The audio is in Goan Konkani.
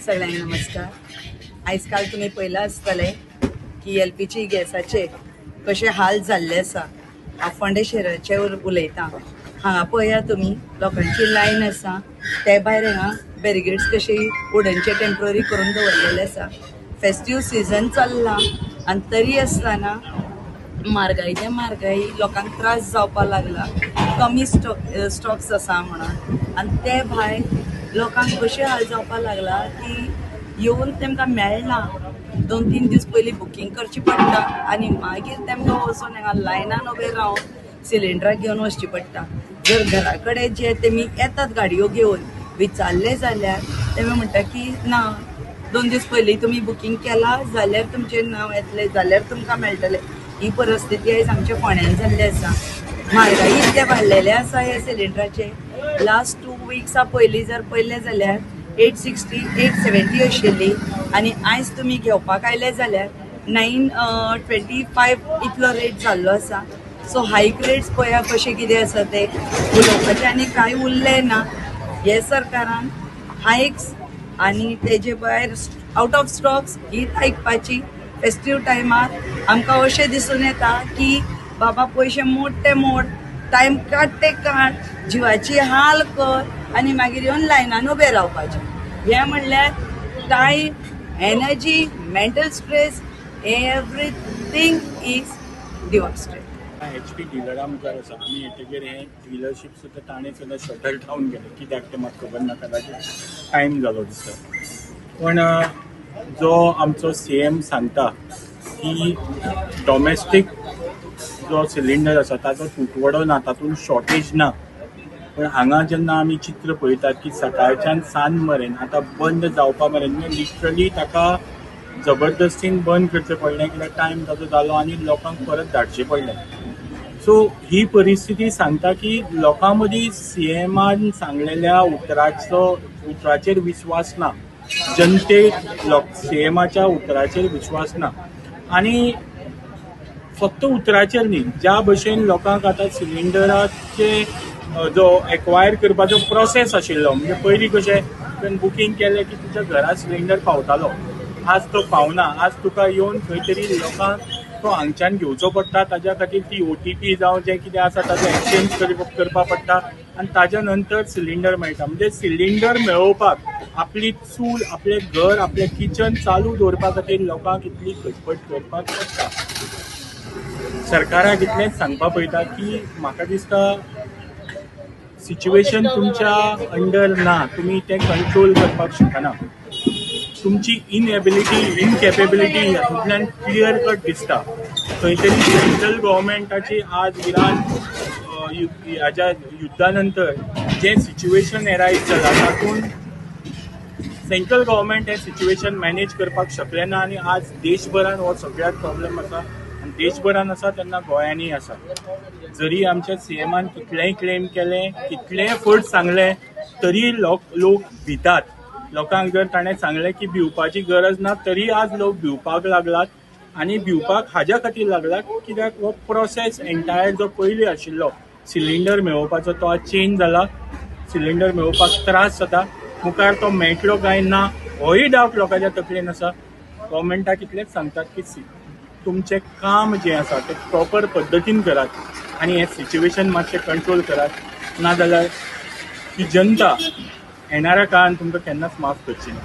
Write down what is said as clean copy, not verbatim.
सगळ्यांक नमस्कार. आयज काल तुमी पळयलां आसतलें की एलपीजी गॅसाचे कशे हाल जाल्ले आसा. हांव फोंडें शहराचे उलयतां. हांगा पळया तुमी, लोकांची लायन आसा. ते भायर हांगा बॅरिगेड्स कशे वुडनचे टेंपररी करून दवरलेले आसा. फेस्टीव सिजन चल्लां आनी तरी आसतना म्हारगाय ते म्हारगाय, लोकांक त्रास जावपाक लागला. कमी स्टॉक्स आसा म्हणून आनी ते भायर लोकांक कशें हाल जावपाक लागला की येवन तेमकां मेळना. 2-3 दीस पयलीं बुकींग करची पडटा आनी मागीर तेमकां वचून हांगा लायनान उबें रावन सिलिंडराक घेवन वचचें पडटा. जर घरा कडेन जे तेमी येतात गाडयो घेवन, विचारलें जाल्यार तेमी म्हणटा की ना, 2 दीस पयलीं तुमी बुकींग केलां जाल्यार तुमचें नांव येतलें, जाल्यार तुमकां मेळटलें. ही परिस्थिती आयज आमच्या फोंड्यान जाल्ली आसा. म्हारगाई इतलें वाडलेलें आसा. हे सिलिंडराचे लास्ट 2 विक्सा पयलीं जर पळयलें जाल्यार 860, 870 आशिल्ली आनी आयज तुमी घेवपाक आयले जाल्यार 925 इतलो रेट जाल्लो आसा. सो हायक रेट्स पळया कशें कितें आसा ते. उलोवपाचें आनी कांय उरलें ना. हे सरकारान हायक्स आनी तेजे भायर आवट ऑफ स्टॉक्स हीच आयकपाची. फेस्टीव टायमार आमकां अशें दिसून येता की बाबा, पयशे मोड ते मोड, टायम काड ते काड, जिवाची हाल कर आनी मागीर येवन लायनान उबें रावपाचें. हें म्हणल्यार time, energy, mental stress, everything is devastated. HP डिलरा मुखार आसा. आमी येतगीर हें डिलरशीप सुद्दां ताणें सुद्दां शटर डावन केलें. कित्याक तें म्हाका खबर ना, कदाचित टायम जालो दिसता. पण जो आमचो सीएम सांगता की डॉमेस्टीक जो सिलिंडर आसा ताचो तुटवडो ना, तातूंत शॉर्टेज ना, पण हांगा जेन्ना आमी चित्र पळयतात की सकाळच्यान सांज मेरेन, आतां बंद जावपा मेरेन, म्हणजे लिटरली ताका जबरदस्तीन बंद करचें पडलें, कित्याक टायम ताजो जालो आनी लोकांक परत धाडचें पडलें. सो ही परिस्थिती सांगता की लोकां मदीं सीएमान सांगलेल्या उतराचेर विस्वास ना. जनतेक लोक सीएमाच्या उतराचेर विस्वास ना आनी फक्त उतराचेर न्ही, ज्या भशेन लोकांक आतां सिलिंडराचे जो एक्वायर करपाचो प्रोसेस आशिल्लो, म्हणजे पयलीं कशें तुवें बुकींग केलें की तुज्या घरा सिलिंडर पावतालो, आज तो पावना. आज तुका येवन खंय तरी लोकांक तो हांगच्यान घेवचो पडटा. ताज्या खातीर ती ओटीपी जावं जें कितें आसा ताजो एक्सचेंज करपा पडटा आनी ताज्या नंतर सिलिंडर मेळटा. म्हणजे सिलिंडर मेळोवपाक, आपली चूल, आपलें घर, आपलें किचन चालू दवरपा खातीर लोकांक इतली खटपट करपाक पडटा. सरकाराक इतलेंच सांगपा पळयता की म्हाका दिसता सिच्युएशन तुमच्या अंडर ना, तुमी तें कंट्रोल करपाक शकना. तुमची इनएबिलिटी, इनकेपेबिलिटी हातूंतल्यान क्लियर कट दिसता. खंय तरी सेंट्रल गव्हर्मेंटाची आज इराण हाज्या युद्धा नंतर जें सिच्युएशन एरायज जाला, तातूंत सेंट्रल गव्हर्मेंट हें सिच्युएशन मॅनेज करपाक शकलें ना आनी आज देशभरान हो सगळ्याक प्रॉब्लेम आसा आनी देशभरान आसा तेन्ना गोंयांनीय आसा. जरी आमच्या सीएमान कितलेंय क्लेम केलें, कितलेंय एफर्ट सांगलें, तरी लोक भितात. लोकांक जर ताणें सांगलें की भिवपाची गरज ना, तरी आज लोक भिवपाक लागलात आनी भिवपाक हाज्या खातीर लागला कित्याक हो प्रोसेस एंटायर जो पयलीं आशिल्लो सिलिंडर मेळोवपाचो, तो आज चेंज जाला. सिलिंडर मेळोवपाक त्रास जाता. मुखार तो मेळटलो काय ना होय डावट लोकांच्या तकलेन आसा. गव्हर्मेंटाक इतलेंच सांगतात की तुमचें काम जें आसा तें प्रॉपर पद्दतीन करात आनी हें सिच्युएशन मातशें कंट्रोल करात, ना जाल्यार ही जनता येणाऱ्या काळान तुमकां केन्नाच माफ करची ना.